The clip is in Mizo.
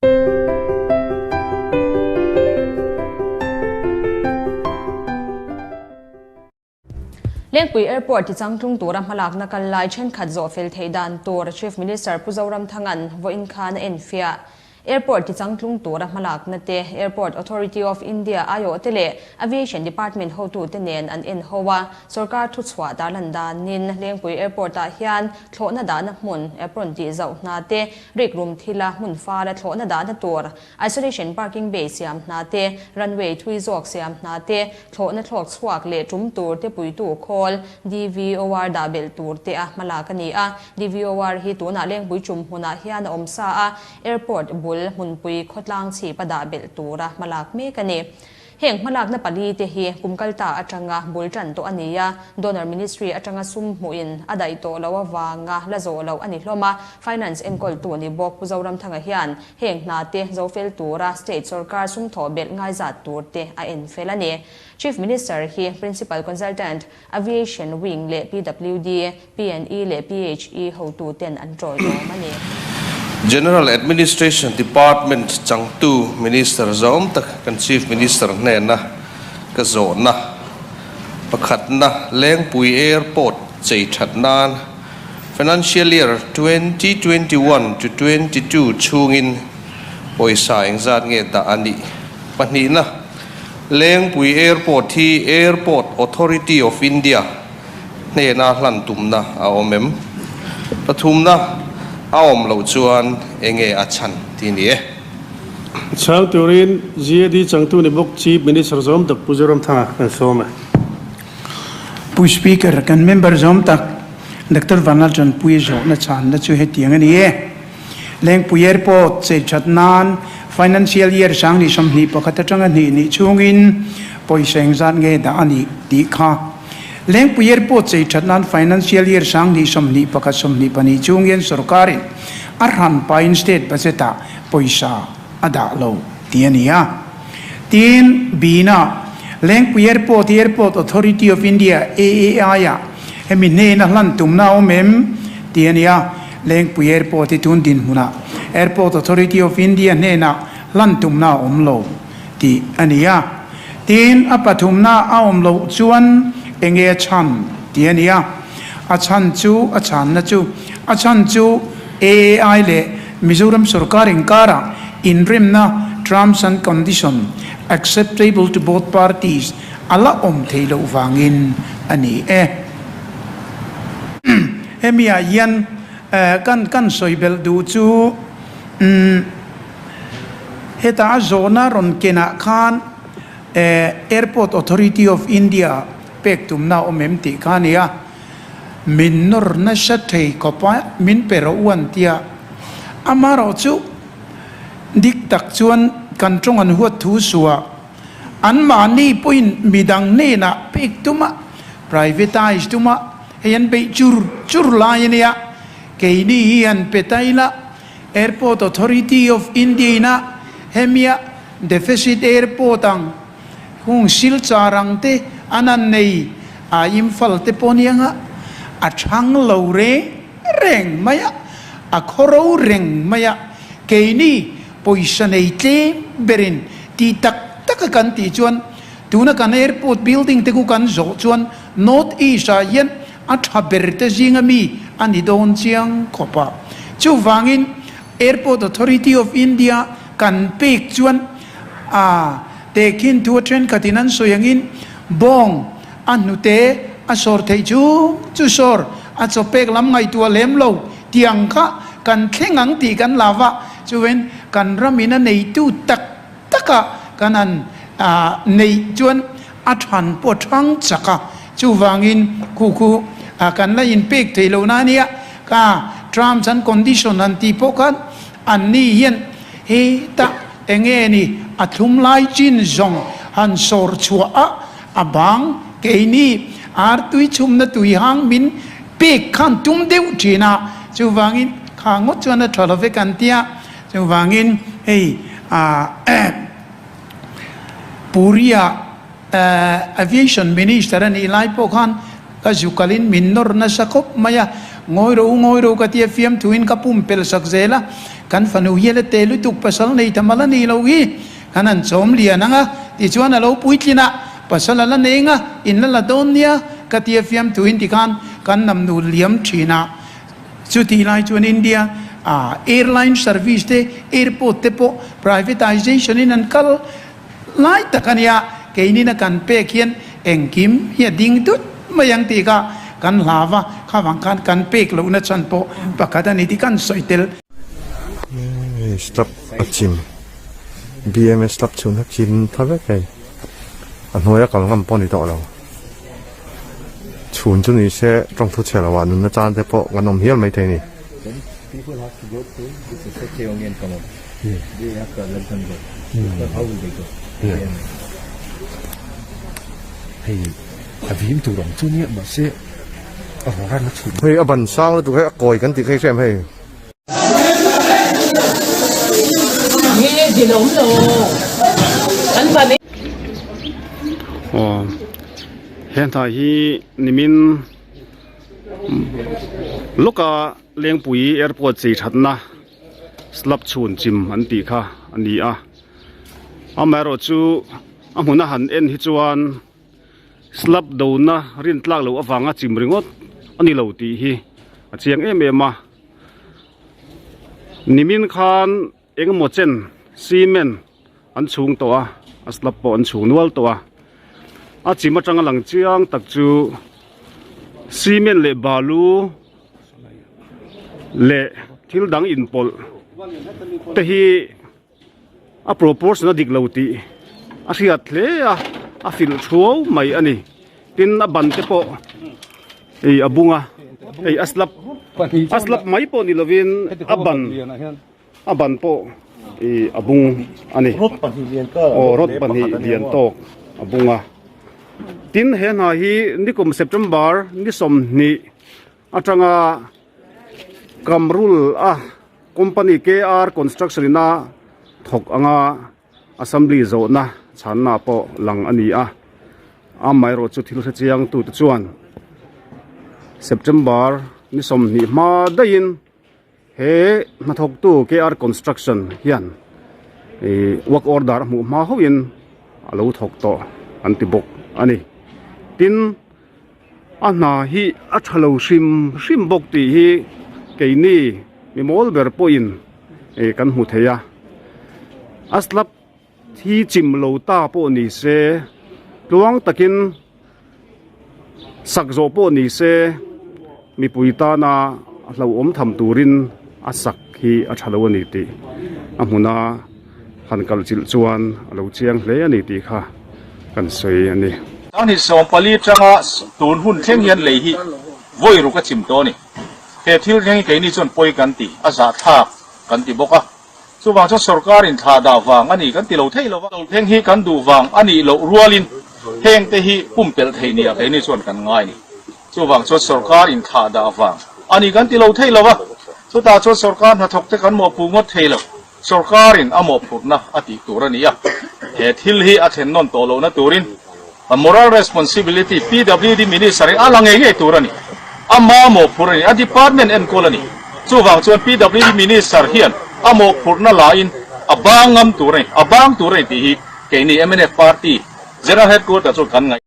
Lengpui Airport tichangtlung tura hmalakna kal lai thenkhat zawh fel theih dan tur Chief Minister Pu Zoramthanga'n vawiin khan a enfiah. Airport tichangtlung tura hmalakna te, Airport Authority of India aiawh te leh Aviation Department hotute nen an en ho a. Sorkar thuchhuah tarlan danin Lengpui Airport-ah hian thlawhna dahna hmun, apron tih zauh hna te, rik rum thila hmun fala thlawhna dahna tur, isolation parking bay siam hna te, runway thui zawk siam hna te, thlawhna thlawk chhuak leh tum tur te puitu khawl, DVOR dah belh tur te a hmalak a ni a. DVOR hi tunah Lengpui tum hmunah hian a awm sa a, Airport bul hmunpui khawtlang chhip a dah belh tura hmalak mek a ni. Heng hmalakna pali te hi kum kal ta atanga bul tan tawh a ni a, Donor Ministry atanga sum hmuhin a daih tawh loh avanga la zawh loh a ni hlawm a, Finance enkawltu ni bawk Pu Zoramthanga hian heng hna te zo fel tura State sawrkar sum thawh belh ngaizat tur te a en fel a ni. Chief Minister hi Principal Consultant, Aviation Wing leh PWD, PNE leh PHE hotu ten an ṭawiawm a ni. General Administration Department changtu Minister zawm tak kan Chief Minister hnena ka zawhna pakhatna Lengpui Airport chei that nan Financial Year 2021 to 22 chhungin pawisa engzat nge dah a nih? Pahnihna Lengpui Airport hi Airport Authority of India hnena hlan tumna a awm em? Pathumna a awm loh chuan enge a chhan ti ni e? Chhang turin GAD changtu ni bawk Chief Minister zawm tak Pu Zoramthanga kan sawm e. Pu Speaker, kan member zawm tak Doctor Vanlaltanpuia zawhna chhanna chu hetiang a ni e. Lengpui Airport chei that nan Financial Year 2021 atanga hnih nih chhungin pawisa engzat nge dah a nih tih kha. Lengpui Airport chei that nan Financial Year 2021 22 chhungin sorkarin a hran pahin State Budget ah pawisa a dah lo tih a ni a. Tin, Bina, Lengpui Airport hi Airport Authority of India, AAI, ah hemi hnena hlan tumna a awm em? tih a ni a. Lengpui Airport hi tun dinhmunah Airport Authority of India hnenah hlan tumna a awm lo tih a ni a. Tin, a pathumna a awm loh chuan enge a chhan tih a ni a. A chhan chu, a chhanna chu, a chhan chu AAI leh Mizoram sorkar inkarah inremna, terms and condition, acceptable to both parties a la awm thei loh vangin a ni e. Hemi ah hian kan kan sawi belh duh chu heta a zawhna rawn kenah khan Airport Authority of India pek tumna a awm em tih kha a ni a. Min nawr nasa thei khawp a, min pe rawh u an ti a. Amaherawh chu dik tak chuan kan tawng an huat thu suah anmahni pawhin midang hnenah pek tum a, privatize tum a, hei an beih chur chur lai a nia. Keini hi han pe ta ila, Airport Authority of India ina hemia deficit airport ang, Hung Silchar ang te an an nei a Imphal te pawh nia nga a thang lo reng reng mai a, a khawro reng mai a, keini pawisa nei tlem berin tih tak tak a kan tih chuan tuna kan airport building te khu kan zawh chuan North East ah hian a tha ber te zinga mi a ni dawn chiang khawp a. Chuvangin Airport Authority of India kan pek chuan A tehkhin thu a thenkhatin an sawi angin bawng a hnute a sawr theih chu chu sawr a chawpek lam ngaihtuah lem lo tiang kha kan thleng ang tih kan la va, chuvein kan ramin a neitu tak taka kan han neih chuan a than pawh a thang chak a, chuvangin khu khu kan la inpek thei lo na ania ka terms and condition han tih pawh khan anni hian hetah Enge ni a thlum lai chin zawng han sawr chhuah a, a bang keini artui chhumna tui hang min pek khan tum deuh thin a, chuvangin kha ngawt chuan a tha lo vek an tia, chuvangin hei Puri-a Aviation Minister a nih lai pawh khan ka zu kalin min nawr nasa khawp mai a, ngawi ro u ngawi ro ka tia fiamthuin ka pumpelh sak zel a. Kan fanu hi a la te lutuk, pasal nei ta mal a ni lo hi, kan han chawm lian ang a, tichuan a lo puitlin a, pasal a la nei ang a, in la la dawn nia, ka tia fiamthuin tikhan kan namnu liam thin a. Chutih lai chuan India ah airline service te, airport te pawh privatization in an kal lai tak a nia, keinin a kan pek hian engkim hi a ding dut mai ang tih kha kan hlau a, kha vang khan kan pek lohna chhan pawh pakhat a ni tih kan sawi tel. Hei slab a chim BMS slab chhunna chim tha vek hei a hnuaia kal ngam pawh a ni tawh lo. Chhun chu ni se tawngthu chhe lo ah nunna chan te pawh kan awm hial maithei a ni. Hei a ban sang lutuk hei a kawi kan tih kha i hria em hei. Aw he hna hi nimin lawka Lengpui airport chei thatna slab chhun chim an tih kha a ni a amaherawh chu a hmuna han en hi chuan. Slab dona rin tlak loh avanga chim ringawt a ni lo tih hi a chiang em em a. Nimin khan engemaw chen cement an chhung tawh a, a slab pawh an chhung nual tawh a. A chim atanga lang chiang tak chu cement leh balu leh thil dang inpawlh te hi A proportion a dik lo tih a hriat hle a, a filh thuau mai a ni. Tin a ban te pawh ei a bung a, hei a slab a slab mai pawh ni lovin a ban a ban pawh ih a bung a ni. Aw rod pahnih lian tawk a bung a. Tin he hna hi nikum September ni 20 atanga Kamrul a company KR Construction in a thawk anga assembly zawhna chhanna pawh lang a ni a, amaherawh chu thil hre chiang tute chuan September ni 20 hma daihin he hnathawktu KR Construction hian ih work order a hmuh hma hauhin a lo thawk tawh an ti bawk a ni. Tin. A hna hi a tha lo hrim hrim bawk tih hi keini mi mawl ber pawhin ih kan hmu thei a, a slab hi chim lo ta pawh ni se tluang takin sak zawh pawh ni se mipui tana hlauhawm tham turin a sak hi a tha lo a ni tih a hmuna han kal chilh chuan a lo chiang hle a ni tih kha kan sawi a ni. Tang hi 14 atanga tun hun thleng hian lei hi vawi ruk a chim tawh a ni. He thil thleng hi keini chuan pawi kan ti, a zahthlak kan ti bawk a. Chuvang chuan sorkar in thlah dah vang a ni kan ti lo thei lo va. Lo thleng hi kan duh vang a nih loh rualin heng te hi pumpelh thei nia keini chuan kan ngai a ni. Chuvang chuan sorkar in thlah dah vang a ni kan ti lo thei lo va. Chutah chuan sorkar hnathawk te kan mawhpuh ngawt thei lo. Sorkarin a mawhphurhna a tih tur a ni a, he thil hi a thlen nawn tawh lohna turin a moral responsibility PWD Minister hi a la ngei ngei tur a ni. Ama mawhphurh a ni, a department enkawl a ni. Chuvang chuan PWD Minister hian a mawhphurhna lain a bang ngam tur a ni, a bang tur a ni tih hi keini mnf Party General Headquarter chuan kan ngaih.